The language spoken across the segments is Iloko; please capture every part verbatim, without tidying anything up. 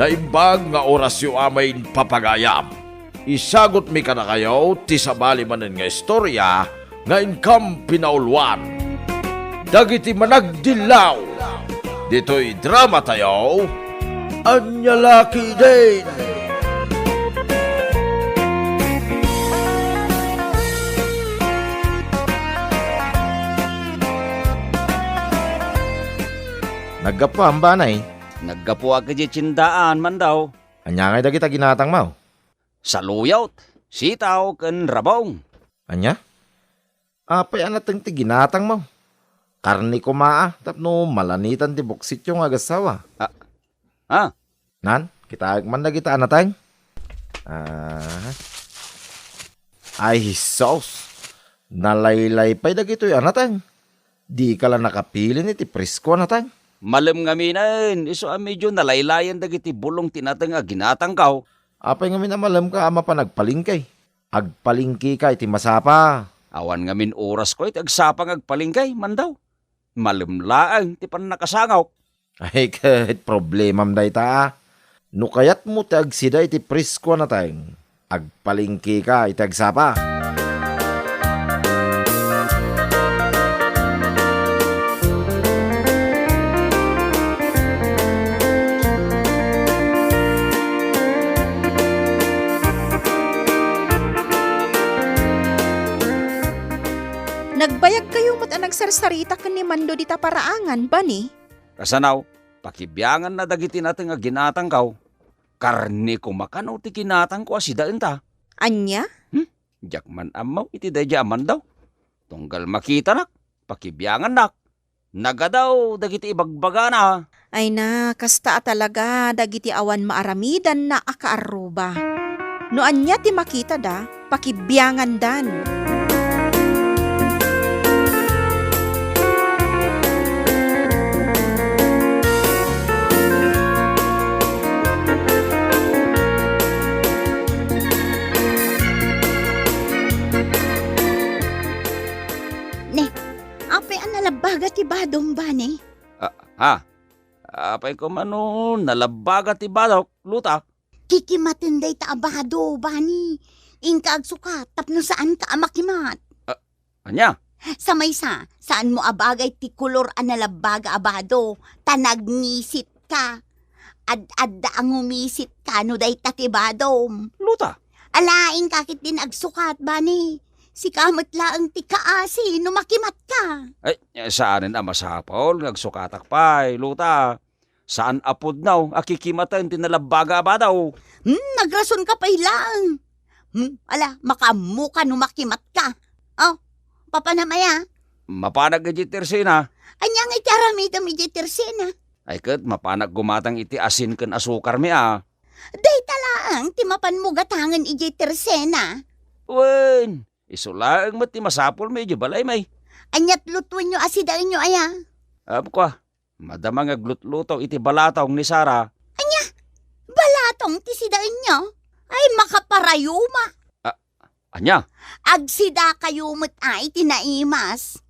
Naimbag nga orasyo a main papagayam. Isagutmi kadakayo ti sabali manen nga istorya nga inkam pinauluan. Dagiti managdillaw ditoy dramatayo, Ania La Ketdin. Naggapuam, Banay? Naggapuak idiay tiendaan, Mandaw. Ania ngay dagita ginatangmo? Saluyot, sitaw, ken rabong. Ania? Apay a nateng ti ginatangmo? Karne koma a, tapno malanitan ti buksityo nga agassawa. Ah, ah. Nan, kitaek man dagita a nateng. Ah. Ay, Jesus! Nalaylay pay dagitoy a nateng. Dika la nakapilin iti presko a nateng. Malem ngamin, isu a medio nalaylayen dagiti bulong ti nateng a ginatangko. Apay ngamin a malemka a mapan agpalengke? Agpalengkeka iti masapa. Awan ngamin orasko iti agsapa nga agpalengke, Mandaw. Malem laeng ti pannakasangok. Ay, ket problemam dayta, a. No kayatmo ti agsida iti presko a nateng, agpalengkeka iti agsapa. Nagbayagkayo met a nagsarsarita ken ni Mando dita paraangan, Bani? Kasano, pakibianganna dagiti nateng a ginatangko. Karne koma kano ti ginatangko a sidaenta. Ania? Hmm? Diak man ammo iti daydiay a Mandaw. Tunggal makitanak, pakibiangannak. Nagadaw dagiti ibagbagana. Ay na, kasta a talaga dagiti awan maaramidanna a kaarruba. No ania ti makitada, pakibiangandan. Ne, apay a nalabbaga ti badom, Bani? Ah, ha? Apay koma no nalabbaga ti badok, Luta? Kikimaten dayta a bado, Bani. Inka agsukat tapno saanka a makimat. Ah, ania? Sa maysa, saanmo a bagay ti kolor a nalabbaga a bado, ta nagngisit ka. Ad-adda a ngumisit ka no dayta ti badom. Luta? Ala, inka ketdin agsukat, Bani. Sika met laeng ti kaasi no makimatka. Ay, saanen a masapul nga agsukatak pay, Luta. Saan a pudno a kikimaten ti nalabbaga a bado. Hmm, nagrasonka pay laeng. Hmm, ala, makaammoka no makimatka. Oh, papanam aya? Mapanak idiay tersena. Ania nga iti aramidem idiay tersena? Ay ket, mapanak gumatang iti asin ken asukarmi a. Dayta laeng ti mapanmo gatangen idiay tersena. Wen, isu laeng met ti masapulmi idiay balaymi. Ania't lutuenyo a sidaenyo aya? Apko a, madama nga aglutluto iti balatong ni Sara. Ania? Balatong ti sidaenyo? Ay, makaparayuma. Ah, ania? Agsidakayo met a iti naimas.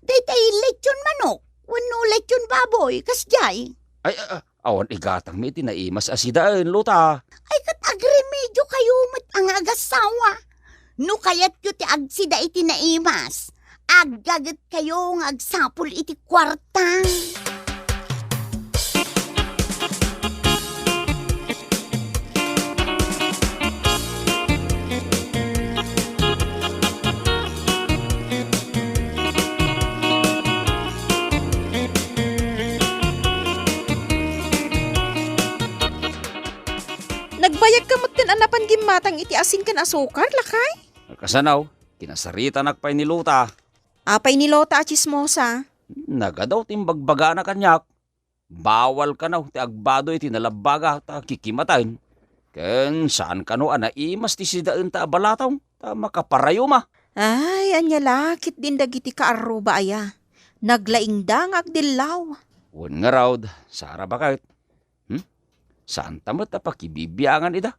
Daytay lechon manok wenno lechon baboy, kasdiay. Ay, ah, ah, awan igatangmi iti naimas a sidaen, Luta. Ay, ket agremediokayo met a nga agassawa. No kayatyo ti agsida iti naimas, aggagetkayo nga agsapul iti kuarta. Nagbayagka metten a napan gimmatang iti asin ken asukar, lakay? Kasano, kinasaritanak pay ni Luta. Apay ni Luta a tsismosa? Nagadaw ti imbagbagana kaniak. Bawal kano ti agbado iti nalabbaga ta kikimaten. Ken saan kano a naimas ti sidaenta a balatong ta makaparayuma. Ay, ania la ketdin dagiti kaarruba aya? Naglaingda nga agdillaw. Wen ngarud, Sara, baket. Hmm? Saanta met a pakibibiangan ida?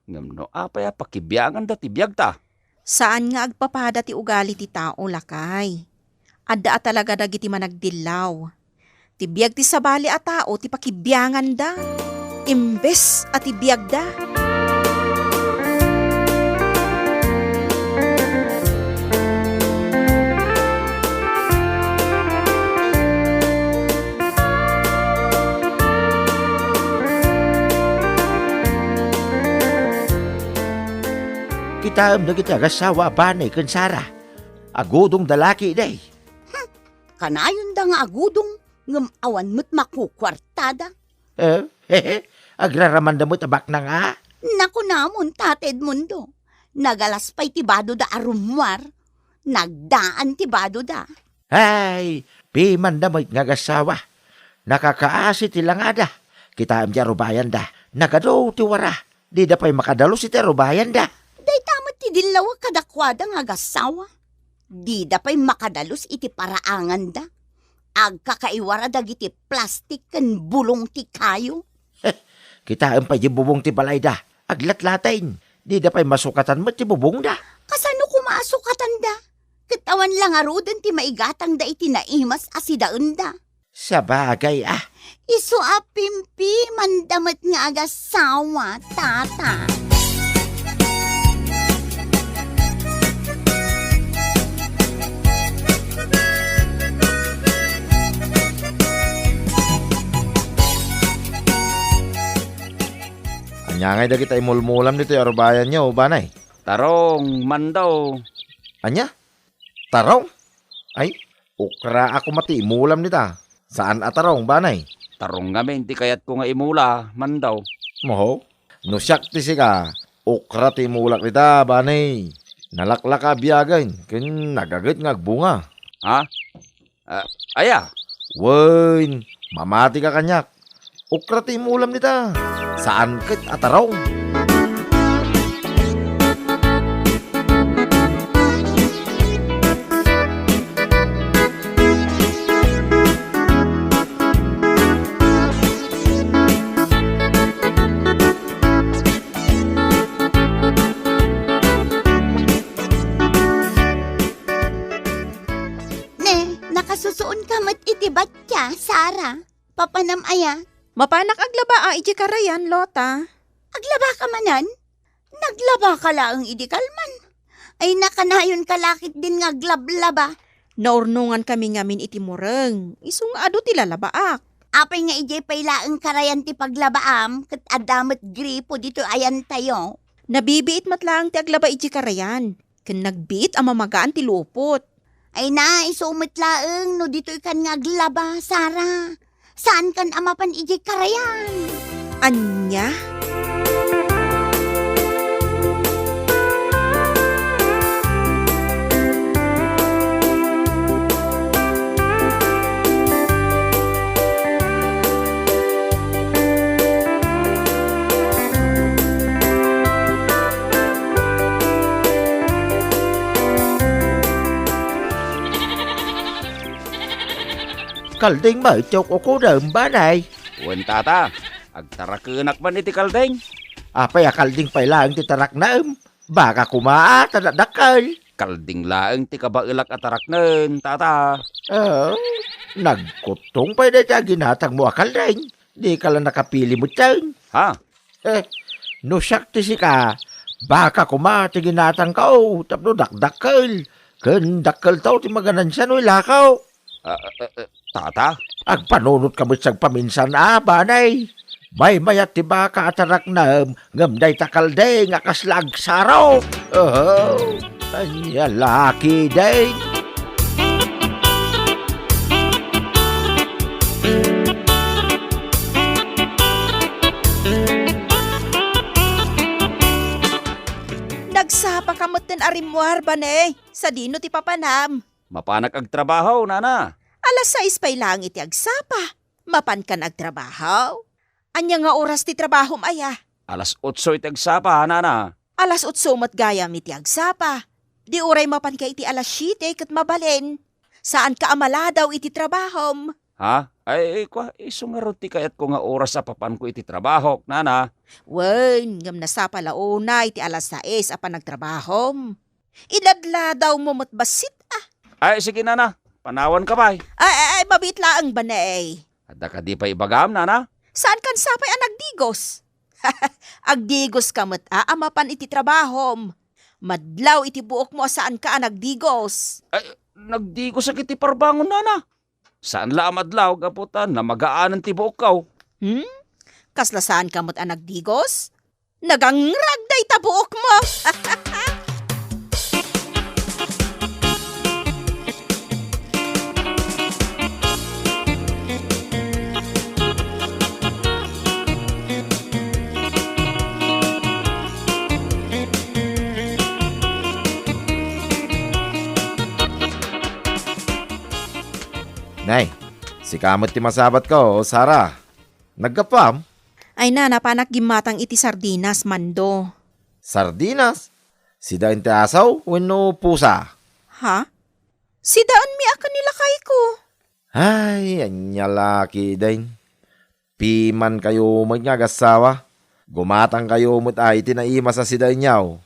Ngem no apay a pakibianganda ti biagta? Saan nga agpapada ti ugali ti tao, lakay. Adda a talaga dagiti managdillaw. Ti biag ti sabali a tao ti pakibianganda. imbes a ti biagda. Kitaem dagiti agassawa a Banay ken Sara. Agudongda la ketdi. Hmm, kanayonda nga agudong, ngem awan met makukuartada. Eh, agraramanda met a baknang a? Nakunamon, Tata Edmundo. Nagalas pay ti badoda a rummuar. Nagdaan ti badoda. Ay, pimanda met nga agassawa. Nakakaasi ti langada. Kitaem ti arubayanda. Nagadu ti wara. Dida pay makadalus iti arubayanda. Dayta met ti dillawek kadakuada nga agassawa. Dida pay makadalus iti paraanganda. Agkakaiwara dagiti plastik ken bulong ti kayo. Kitaem pay ti bubong ti balayda. Aglatlaten. Dida pay masukatan met ti bubongda. Kasano koma a sukatanda? Ket awan la ngaruden ti maigatangda iti naimas a sidaenda. Sabagay a. Isu a pimpimanda met nga agassawa, Tata. Ania ngay dagita imulmulam ditoy arubayanyo, Banay? Tarong, Mando. Ania? Tarong? Ay, okra a koma ti imulam dita. Saan a tarong, Banay? Tarong ngamin ti kayatko nga imula, Mando. Oho. No siak ti sika, okra ti imulak dita, Banay. Nalaklaka a biagen, ken nagaget nga agbunga. Ha? Ah, aya? Wen, mamatika kaniak. Okra ti imulam dita. Saan ket a tarong. Ne, nakasusuonka met iti batya, Sara. Papanam aya? Mapanak aglaba a idiay karayan, Lota. Aglabaka manen? Naglabaka laeng idi kalman. Ay, nakanayonka la ketdin nga aglablaba. Naurnongankami ngamin iti mureng. Isu nga adu ti lalabaak. Apay nga idiay pay laeng karayan ti paglabaam, ket adda met gripo ditoy ayantayo? Nabibiit met laeng ti aglaba idiay karayan. Ken nagbiit a mamagaan ti lupot. Ay na, isu met laeng no ditoykan nga aglaba, Sara. Saankan a mapan idiay karayan. Ania? Kalding met ti uk-ukodem, Banay. Wen, Tata, agtarakenak man iti kalding. Apay a kalding pay laeng ti taraknem? Baka koma a ta dakdakkel. Kalding laeng ti kabaelak a taraknen, Tata. Oh, nagkuttong pay dayta a ginatangmo a kalding. Dika la nakapili metten. Ha? Eh, no siak ti sika, baka koma ti ginatangko tapno dakdakkel. Ken dakkelto ti maganansian no ilakaw. Ah, ah, ah, ah, Tata? Agpanunotka met sa agpaminsan a, Banay. Maymayat ti baka a taraknem, ngem dayta kalding a kasla agsaro. Oh, ania la ketdin. Nagsapaka metten a rimmuar, Banay. Sadino ti papanam? Mapanak agtrabaho, nana. Alas sais pay laeng iti agsapa. Mapankan agtrabaho? Ania nga oras ti trabahom aya? Alas otso iti agsapa, nana. Alas otso met gayam iti agsapa. Di uray mapanka iti alas siete ket mabalin. Saanka a maladaw iti trabahom. Ha? Ay, kua, isu ngarud ti kayatko nga oras a papanko iti trabahok, nana. Wen, ngem nasapa la unay ti alas sais a panagtrabahom. Iladladawmo met bassit, a. Ay, sige, nana. Panawanka pay. Ay, ay, ay, mabiit laeng, Banay. Adda kadi pay ibagam, nana? Saankan sapay a nagdigos? Agdigoska met a, a mapan iti trabahom. Madlaw iti buokmo a saanka a nagdigos. Ay, nagdigosak iti parbangon, nana. Saan la a madlaw gapu ta namagaanan ti buokko. Hmm? Kasla saanka met a nagdigos? Nagangrag dayta buokmo! Nay, sika met ti masabatko, Sara. Naggapuam? Ay na, napanak gimmatang iti sardinas, Mando. Sardinas? Sidaen ti asaw wenno pusa? Ha? Sidaenmi a ken ni lakayko. Ay, ania la ketdin. Pimankayo met nga agassawa. Gumatangkayo met a iti naimas a sidaenyo.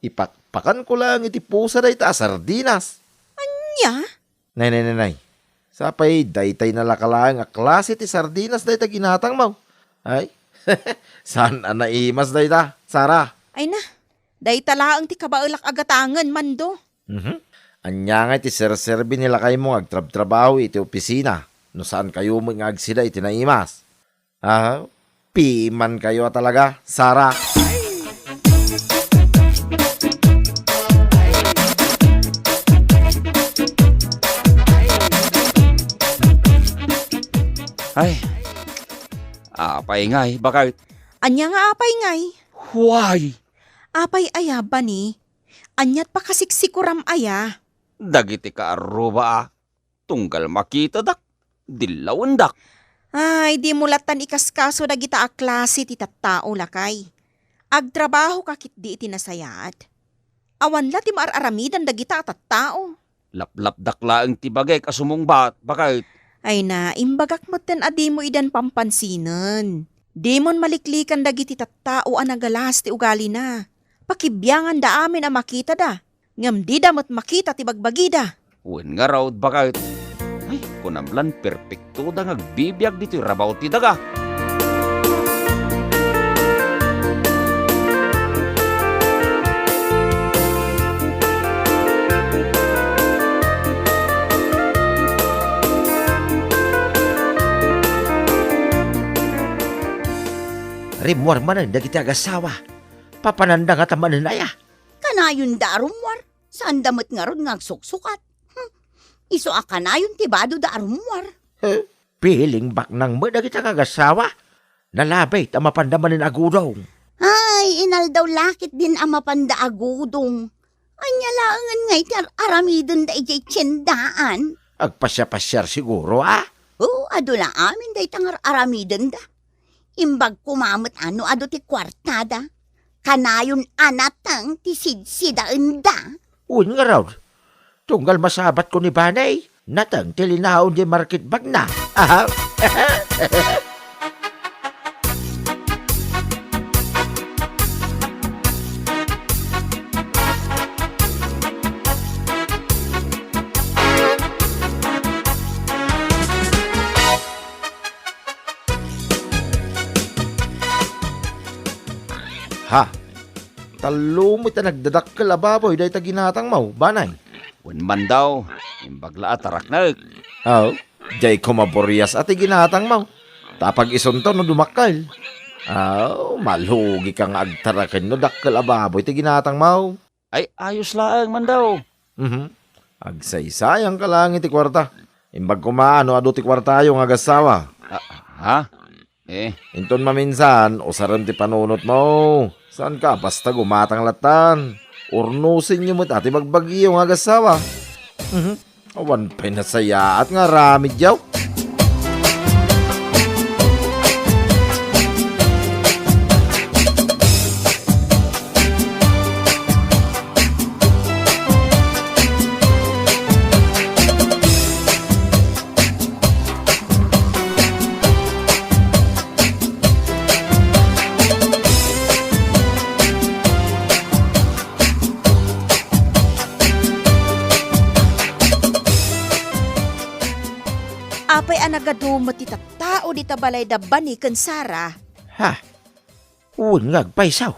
Ipakpakanko laeng iti pusa dayta a sardinas. Ania? Nay, nay, nay, nay. Sapay daytay nalaka laeng a klase ti sardinas dayta ginatangmo. Ay, saan a naimas dayta, Sara? Ay na, dayta laeng ti kabaelak a gatangen, Mando. Mhm. Ania ngay ti serserbi ni lakaymo nga agtrabtrabaho iti opisina no saankayo met nga agsida iti naimas? Ah, pimankayo a talaga, Sara. Ay, apay ngay, baket? Ania nga apay ngay? Why? Apay aya, bani? Aniat pakasiksikuram aya? Dagiti kaarruba a, tunggal makitadak, dillawendak. Ay, dimo lattan ikaskaso dagita a klase ti tattao, lakay. Agtrabahoka ketdi iti nasayaat. Awan la ti maar-aramidan dagita a tattao. Laplapdak laeng ti bagek a sumungbat, baket. Ay na, imbagak metten a dimo idan pampansinen. Dimon maliklikan dagiti tattao a nagalas ti ugalina. Pakibianganda amin a makitada, ngem dida met makita ti bagbagida. Wen ngarud, baket. Ay, kunam lan perpektoda nga agbibiag ditoy rabaw ti daga. Rimmuar manen dagiti agassawa. Papananda ngata manen aya? Kanayonda a rummuar, saanda met ngarud nga agsuksukat. Hmm. Isu a kanayon ti badoda a rummuar. Eh, piling baknang met dagita nga agassawa. Nalabit a mapanda manen agudong. Ay, inaldaw la ketdin a mapanda agudong. Ania laengen ngay ti ar-aramidenda idiay tiendaan? Agpasiapasiar siguro, a? Oo, adu la amin dayta nga ar-aramidenda. Imbag koma met a no adu ti kuartada, kanayon a nateng ti sidsidaenda. Wen ngarud, tunggal masabatko ni Banay, nateng ti linaon diay market bagna. Aha. Ha? Tallo met a nagdadakkel a baboy dayta ginatangmo, Banay. Wen man daw, imbag la a taraknek. Aw, diay koma burias a ti ginatangmo. Ta pag-isunto no dumakkel. Aw, malugika nga agtaraken no dakkel a baboy ti ginatangmo. Ay, ayos laeng man daw. Mhm. Agsaysayanka laeng iti kuarta. Imbag koma no adu ti kuartayo nga agassawa. Ah, ha? Eh. Inton maminsan, usarem ti panunotmo. Saanka a basta gumatang lattan. Urnosenyo met a ti bagbagiyo nga agassawa. Mhm. Awan pay nasayaat nga aramidyo. Apay a nagadu met ti tattao dita balay da Bani ken Sara? Ha? Wen nga agpayso.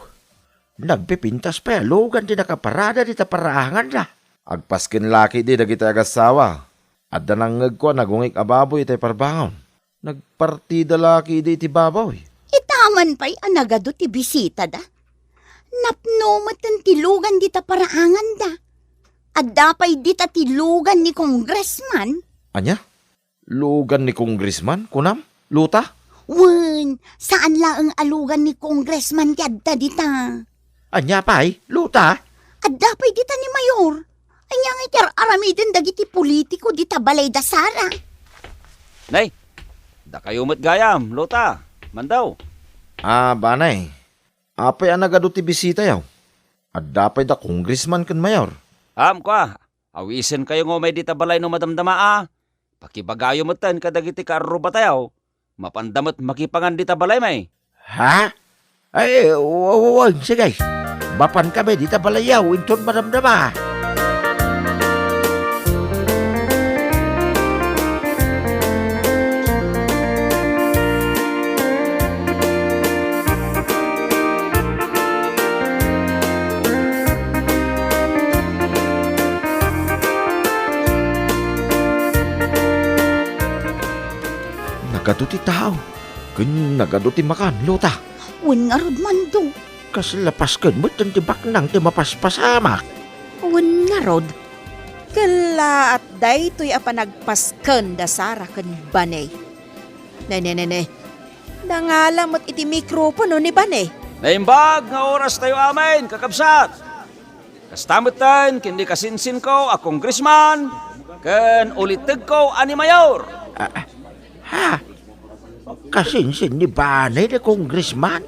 Nagpipintas pay a lugan ti nakaparada dita paraanganda. Agpasken la ketdi dagiti agassawa. Adda nangngegko a nagungik a baboy itay parbangon. Nagpartida la ketdi iti baboy. Ita man pay a nagadu ti bisitada. Napno metten ti lugan dita paraanganda. Adda pay dita ti lugan ni Congressman. Ania? Lugan ni Congressman, kunam, Luta? Wen, saan laeng a lugan ni Congressman ti adda dita. Ania pay, Luta? Adda pay dita ni Mayor. Ania nga iti ar-aramiden dagiti politiko dita balay da Sara? Nay, dakayo met gayam, Luta, Mandaw. Ah, banay. Apay a nagadu ti bisitayo? Adda pay da Congressman ken Mayor. Am, kua, awisenkayo nga umay dita balay no madamdama a. Pakibagayo metten kadagiti kaarrubatayo. Mapanda met makipangan dita balay, may. Ha? Ay, wa-, wa-, wa-, sige. Mapankami dita balayyo, inton madamdama. Nagadu ti tao, ken nagadu ti makan, Luta. Wen ngarud, Mando. Kasla pasken metten ti baknang ti mapaspasamak. Wen ngarud, kellaat daytoy a panagpasken da Sara ken Bane. Ne, ne, ne, ne. Nangala met iti mikropono ni Bane. Naimbag nga orastayo amin, kakabsat. Kasta metten ken ni kasinsinko a congressman ken ulitegko a ni mayor. Ah, ha? Kasinsin ni Bane ni congressman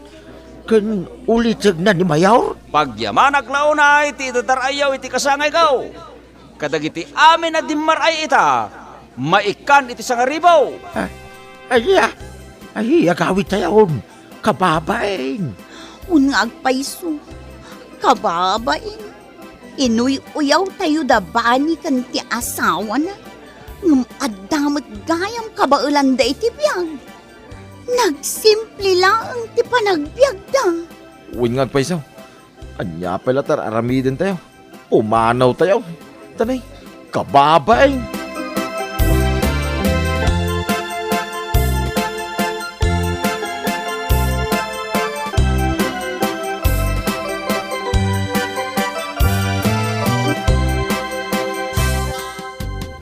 ken ulitegna ni mayor? Pagyamanak la unay ti idadar-ayyo iti kasangayko. Kadagiti amin a dimmar-ay ita, maikkan iti sangaribu. Ah, aya? Aya gawidtayon? Kababain. Wen nga agpayso, kababain. Inuy-uyawtayo da Bani ken ti asawana, ngem adda met gayam kabaelanda iti biag. Nagsimple laeng ti panagbiagda. Wen nga agpayso, ania pay la ti ar-aramidentayo? Pumanawtayo. Tanay, kababain.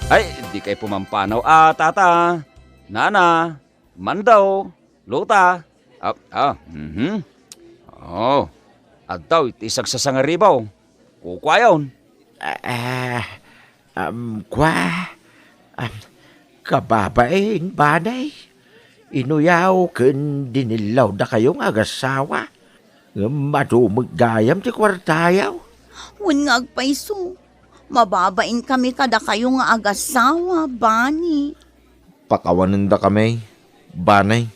Ay, dikay pumampanaw a, tata, nana. Mandaw, Luta. Ah, ah, mhm. Oh, addaw iti sagsasangaribaw. Kukuayon. Ah, um, kua? Um, kababain, Bane. Inuyaw ken dinillaw dakayo nga agassawa. Ngem adu met gayam ti kuartayo. Wen nga agpayso, mababain kami kadakayo nga agassawa, Bani. Pakawanendakami, Bane.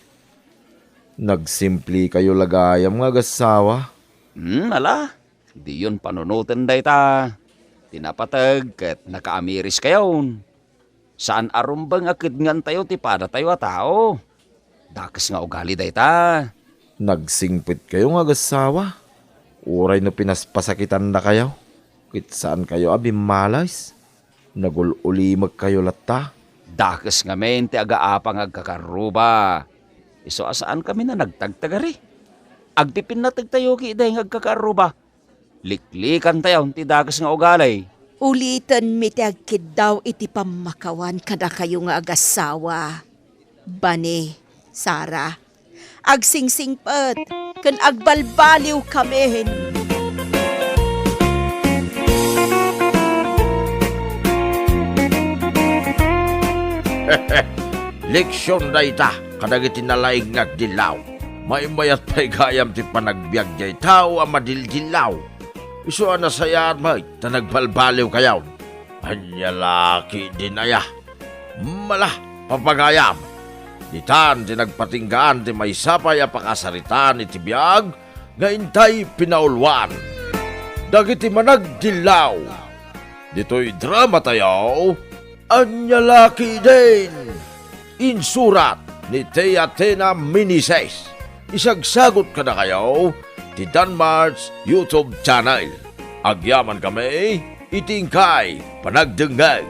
Nagsimplekayo la gayam nga agassawa. Hmm, ala, diyon panunoten dayta. Ti napateg ket nakaamiriskayon. Saan a rumbeng a kedngantayo ti padatayo a tao. Dakes nga ugali dayta. Nagsingpetkayo nga agassawa. Uray no pinaspasakitandakayo, ket saankayo a bimmalas. Nagul-ulimekkayo latta. Dakes ngamin ti agaapa nga agkakaarruba. Isu a saankami a nagtagtagari. Agdi pinnategtayo ketdi nga agkakaarruba, liklikantayon ti dakes nga ugali. Ulitenmi ti agkiddaw iti pammakawan kadakayo nga agassawa. Bane, Sara, agsingsingpet ken agbalbaliwkamin. Leksion dayta kadagiti nalaing nga agdillaw. Maimbayat pay gayam ti panagbiag diay tao a madildillaw. Isu a nasayaat met ta nagbalbaliwkayon. Ania la ketdin aya? Mala, papagayam, ditan ti nagpatinggaan ti maysa pay a pakasaritaan iti biag nga intay pinauluan. Dagiti managdillaw. Ditoy dramatayo, ania la ketdin? insurat ni Tia Tena Minises. Isagsagot kadakayo ti Danmart's YouTube channel. Agyaman kami iti inkay panagdengngeg.